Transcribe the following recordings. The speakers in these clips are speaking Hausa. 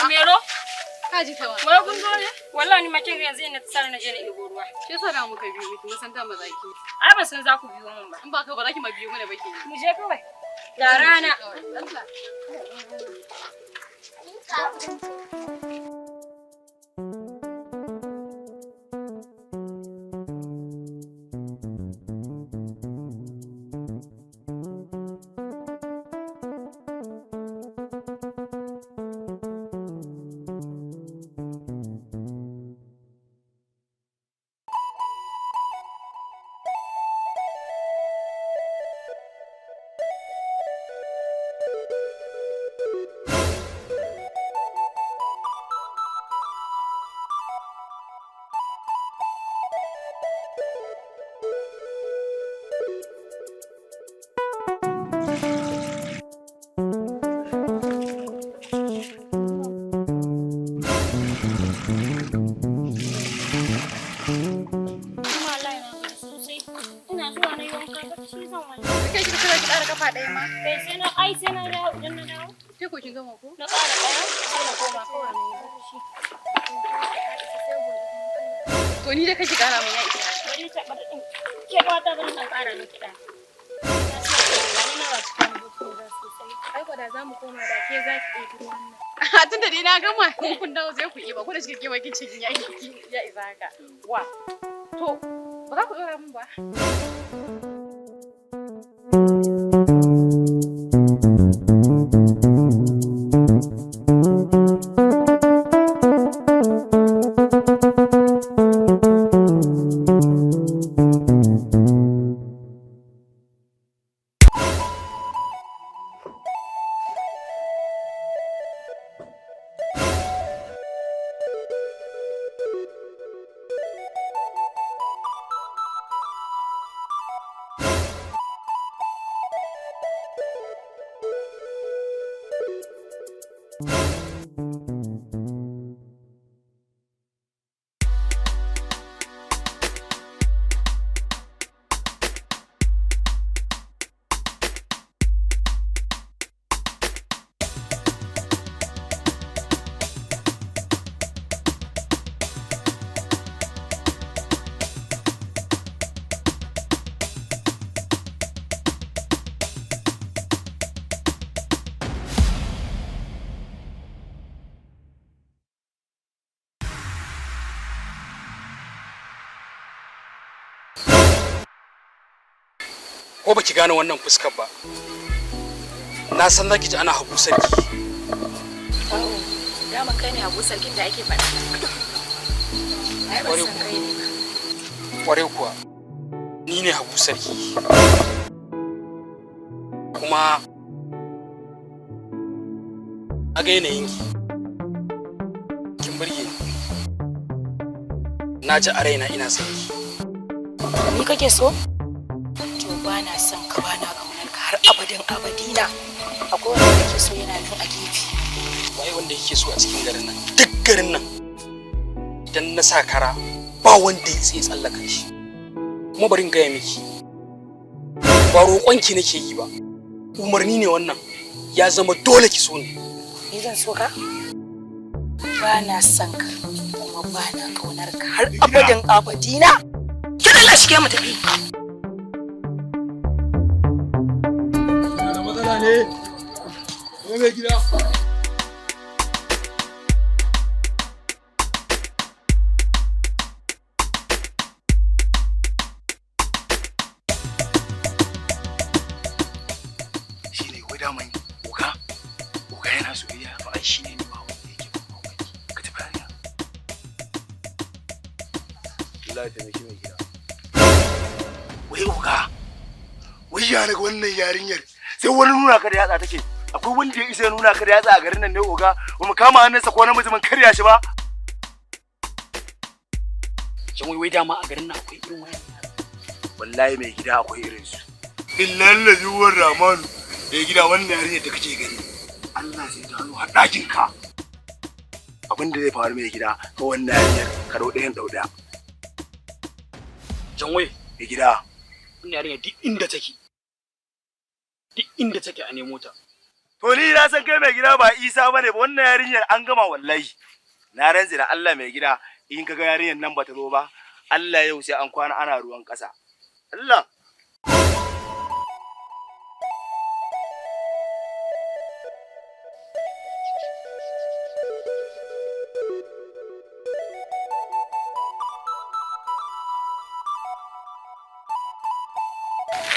Mero? Ka ji tawa. Wai kun zo ne? Wallahi ni ma kin ga yanzu ina tsara na je na ɗebo ruwa. Shi yasa da muka biyo miki mun san dama zaki. Ai ban san za ku biyo min ba. In ba ka ba za ki ma biyo mana ba ke. Mu je kawai. Da rana. Allah. Kuma wallahi na gaji sosai. Ina zuwa na yi wanka bacci zan wani. Kai kika kira ki ƙara kafa ɗaya ma. Kai sai na ai sai na dawo idan na dawo. Ke ko kin gama ko? Na ƙara ɗaya sai na koma kawai na yi bacci. To ni dai kake ƙara min ya isa. Bari ta bari ɗin. Ke ƙawata bari na ƙara miki ɗaya. Na siya ni ma ba cika ni bacci ba sosai. Ai ko da za mu koma da ke za ki ɗebi wannan. A tunda dai na gama in kun dawo sai ku yi ba ko da shi ke kin ce kin ya ya isa haka. Wa. To ba za ku ɗora min ba. Ko baki gane wannan fuskar ba, na san zaki ji ana Habu Sarki. Daman kai ne Habu Sarkin da ake faɗa. Ai ban Kwarai san kai ne ba. Kwarai kuwa, ni ne Habu Sarki, kuma a ga yanayinki kin burge ni, na ji a raina ina son ki. Ni kake so? To ba na son ka, ba na ƙaunar ka har abadin abadina. Akwai wanda kake so yana nan a gefe. Waye wanda yake so a cikin garin nan? Duk garin nan idan na sa kara ba wanda ya tsaye tsallaka shi. Kuma bari in gaya miki, ba roƙonki nake yi ba, umarni ne wannan, ya zama dole ki so ni. Ni zan so ka? Ba na son ka kuma ba na ƙaunar ka har abadin abadina. Ki dalla shige mu tafi. Da matsala ne? Ko mai gida? Shine wai daman oga oga yana soyayya to ai shine ne ba wanda yake ban mamaki ka tafi hanya. Allah ya taimaki mai gida. Wai oga, wai ya naga wannan yarinyar sai wani nuna ka da yatsa take. Akwai wanda ya isa ya nuna ka da yatsa a garin nan ne oga? Ba mu kama hannunsa ko namiji mun karya shi ba. Shin wai dama a garin nan akwai irin wayan? Wallahi mai gida akwai irin su. Billahi lazi war ramanu mai gida, wannan yarinyar da kake gani, Allah sai ta hannu har ɗakin ka. Abin da zai faru mai gida, ka wannan yarinyar ka dau ɗayan dau ɗaya. Janwai. Mai gida. Wannan yarinya duk inda take, duk inda take a nemo ta. To ni na san kai mai gida ba Isa bane ba, wannan yarinyar an gama wallahi. Na rantsi da Allah mai gida, in kaga yarinyar nan bata zo ba, Allah yau sai an kwana ana ruwan ƙasa. Allah.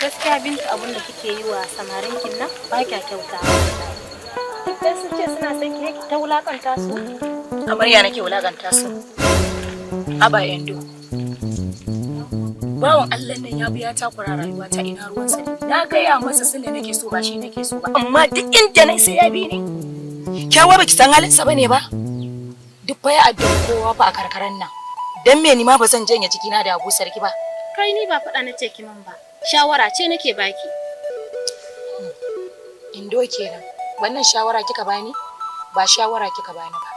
Gaskiya Bintu, abin da kike yi wa samarin kin nan ba kya kyauta. Idan sun ce suna son ki, ta wulakanta su. Kamar ya nake wulakanta su? Aba Endo. Bawan Allah nan ya biya takura rayuwa ta, ina ruwansa ne. Na gaya masa sun da nake so ba shi nake so ba. Amma duk inda na sai ya bi ni. Kyawa baki san halinsa bane ba. Duk fa ya addabi kowa fa a karkaran nan. Dan me ni ma ba zan janye cikina da Abu Sarki ba? Kai, ni ba faɗa na ce ki min ba. Shawara ce nake baki. Indo kenan. Wannan shawara kika bani? Ba shawara kika bani ba.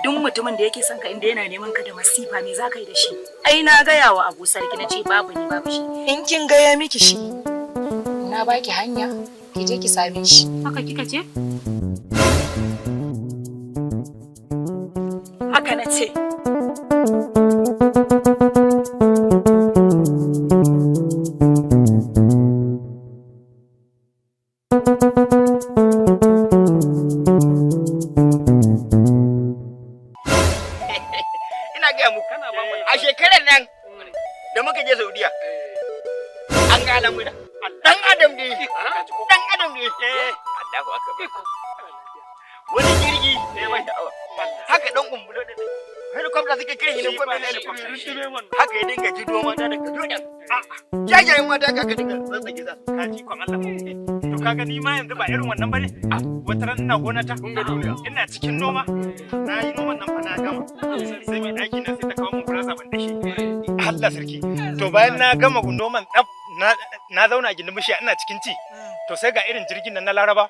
Duk mutumin da yake son ka, inda yana neman ka da masifa, me za ka yi da shi? Ai na gaya wa Abu Sarki, na ce babu ni babu shi. In kin gaya miki shi, na baki hanya ki je ki same shi. Haka kika ce? Haka na ce. Ina gaya muku, a shekarar nan da muka je Saudiya, an ga al'amura. Dan adam ne, dan adam ne. Allahu akbar. Wani jirgi ne mai sha'awa haka, dan kumbulo da helicopter suke kiran shi ne ko mene, haka ya dinga jido mata daga Jordan, jajayen mata ka dinga zazzage za. Ka ji kwan Allah. To kaga ni ma yanzu ba irin wannan bane. Wata ran ina gona ta, ina cikin noma, na yi noman nan fa na gama, sai mai ɗaki na sai ta kawo min gurasa ban dashe. Allah sarki. To bayan na gama noman tsaf, na zauna a gindin bishiya ina cikin ci, to sai ga irin jirgin nan na Laraba,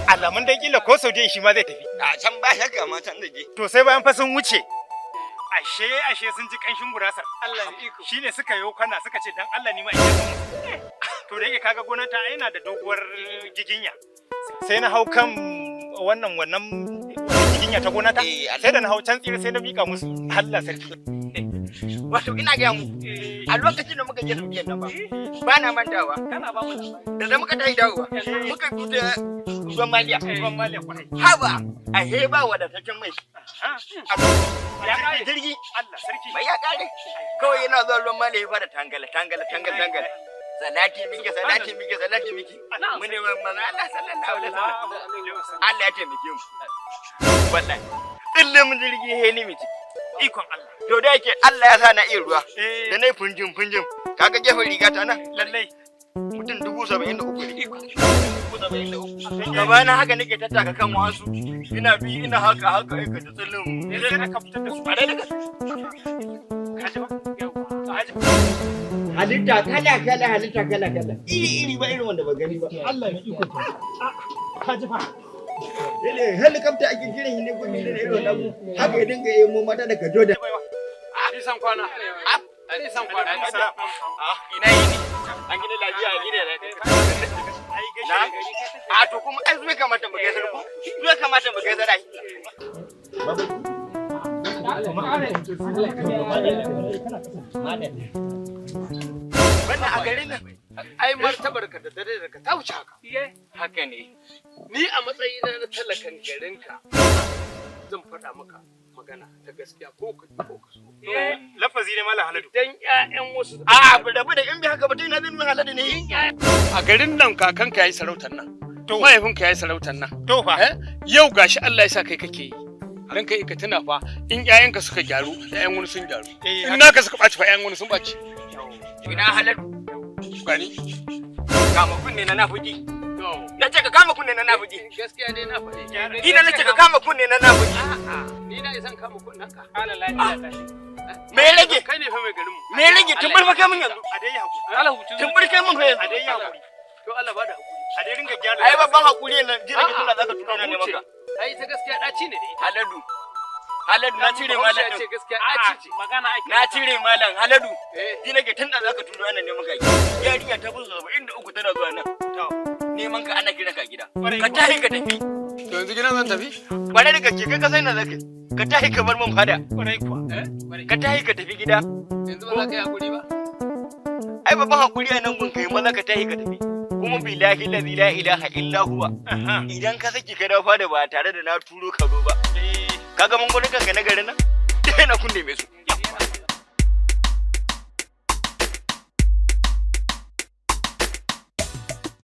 alamun dai kila ko Saudiya shi ma zai tafi. A can ba shakka ma can da je. To sai bayan fa sun wuce, ashe ashe sun ji kanshin gurasar. Allah iko shine suka yo kwana suka ce dan Allah ni ma in yi. To da yake kaga gona ta yana da doguwar giginya, sai na hau kan wannan giginya ta gona ta, sai da na hau can tsira sai na mika musu. Allah sarki. Wato ina gaya muku, a lokacin da muka je Saudiya nan ba, ba na mantawa da muka tashi dawowa muka fita ruwan Maliya. Ruwan Maliya kwarai. Haba, a ba wadataccen mai Ya kare. Jirgi. Allah sarki. Mai ya kare. Kawai yana zuwa ruwan Maliya ya fara tangala tangala tangala tangala. Salati miki, salati miki, salati miki. Mu ne manzo Allah sallallahu alaihi wasallam. Allah ya taimake mu. Wallahi tsille mun jirgi heli miki. Ikon Allah. To da yake Allah ya sa na iya ruwa, da na yi funjin funjin, kaga gefen riga ta nan. Lallai. Mutum 73 ne. 73,000. Gaba na haka nake tattaka kan wasu. Ina bi ina haka haka aika da tsillin. Sai aka fitar da su. Ba dai daga. Kaji ba? Kaji. Halitta kala kala, halitta kala kala. Iri iri, ba irin wanda ba gani ba. Allah ya iko. Kaji fa. Ele helicopter ake kiran shi ne ko mene ne irin wannan, haka ya dinga yi mu mata daga Jordan. Nisan kwana. Nisan kwana. Ina yi ne. An gina lafiya, a gina lafiya. Na? A to kuma ai zuwa kamata mu gaisar ko? Zuwa kamata mu gaisar ai. Wannan a garin nan. Ai martabar ka da dare da ka ta wuce haka. Haka ne. Ni a matsayina na talakan garinka zan faɗa maka magana ta gaskiya, ko ka ko ka so. Lafazi ne, Malam Haladu. Dan ƴaƴan wasu A rabu da in bi haka mutum na zai nuna haladu ne. A garin nan kakanka yayi sarautar nan. To. Mahaifinka yayi sarautar nan. To fa. Eh? Yau gashi Allah ya sa kai kake yi. Dan kai ka tuna fa, in ƴaƴanka suka gyaru, ƴaƴan wani sun gyaru. Eh, In naka suka ɓaci fa, ƴaƴan wani sun ɓaci. Ina haladu. Gani? Kama kunne na na fuji. Na ce ka kama kunne na na fuji. Gaskiya dai na faɗi. Ina na ce ka kama kunne na na fuji. A'a, ni na isan kama kunnen ka. Me ya rage? Kai ne fa mai garin mu. Me ya rage? Tumbur fa kai mun yanzu. A dai yi hakuri. Allah hutu. Tumbur kai mun fa yanzu. A dai yi hakuri. To Allah bada hakuri. A dai ringa gyara. Ai babban hakuri ne, ji nake tuna zaka tuna ne maka. Ai ta gaskiya ɗaci ne da ita. Haladu. Haladu, na cire malam Bahaushe ya din. ce gaskiya ɗaci ce. Magana ake. Na cire malam Haladu. Eh. Ji nake tun da zaka turo ana neman ka. Yarinya ta fi 73 tana zuwa nan. Neman ka ana kiran ka gida. Ka tahi ka tafi. To yanzu gidan zan tafi? Kwarai da gaske, kai ka sai na zaka. Ka tahi ka bar mun fada. Kwarai kuwa. Ka tahi ka tafi gida. Yanzu ba za ka yi hakuri ba? Ai babban hakuri a nan gun, kai maza ka tahi ka tafi. Kuma billahi allazi la ilaha illa huwa. Idan ka saki ka dawo fada ba tare da na turo ka zo ba. Kaga mun gwada kanka na garin nan? Dai na kunne me su.